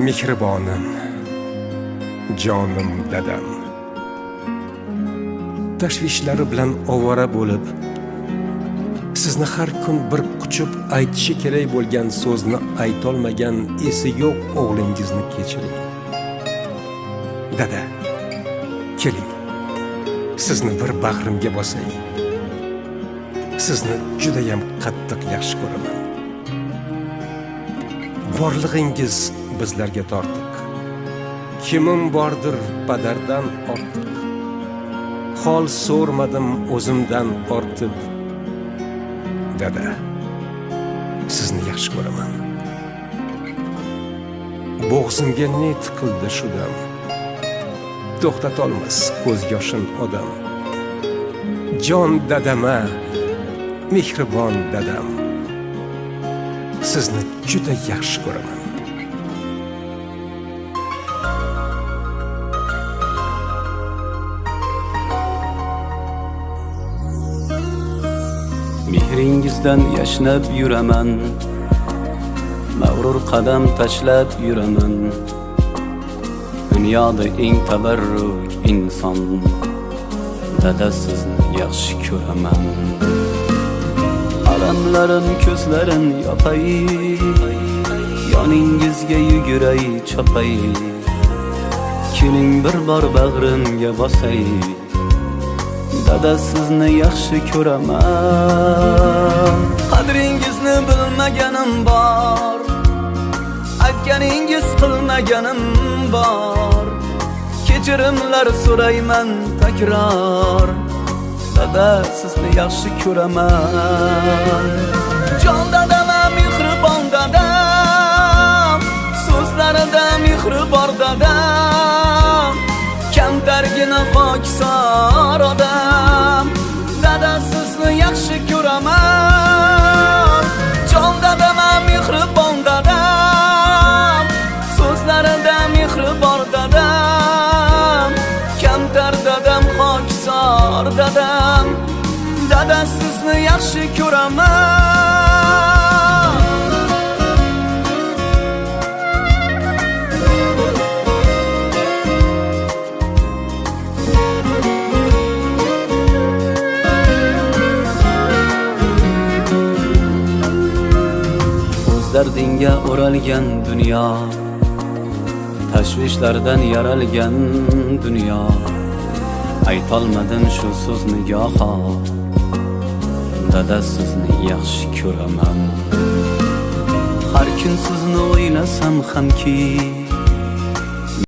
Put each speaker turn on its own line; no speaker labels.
Mehribonim, jonim dadam. Tashvishlari bilan ovora bo'lib, sizni har kun bir quchib aytishi kerak bo'lgan so'zni aytolmagan esi yo'q o'g'lingizni kechiring. Dada, keling. Sizni bir bag'rimga bosay. Sizni judayam qattiq yaxshi ko'raman. Borlig'ingiz bizlarga tortiq. Kimim bordir padardan ortiq. Hol so'rmadim o'zimdan ortib. Dada, sizni yaxshi ko'raman. Bo'g'zimga ne tiqildi shu dam. To'xtatolmas ko'z yoshin odam. Jon dadama, mehribon dadam. Sizni juda yaxshi ko'raman.
Mehringizdan yashnab yuraman, mag'rur qadam tashlab yuraman. Dunyoda eng tabarruk inson, dada sizni yaxshi ko'raman. Alamlarim ko'zlarin yopay, yoningizga yuguray chopay. Keling bir bor bag'rimga bosay, dada sizni yaxshi ko'raman. Qadringizni bilmaganim bor, aytganingiz qilmaganim bor. Kechirimlar so'rayman takror, dada sizni yaxshi ko'raman. Jon dadam, mehribon dadam, so'zlarida mehri bor dadam. Kamtargina xokisor odam, dada sizni yaxshi ko'raman. Jon dadam, mehribon dadam, so'zlarida mehri bor dadam. Kamtar dadam, xokisor dadam, dada sizni yaxshi ko'raman. O'z dardingga o'ralgan dunyo, tashvishlardan yaralgan dunyo. Aytolmadim shu so'zni goho, dada sizni yaxshi ko'raman. Har kun sizni o'ylasam hamki,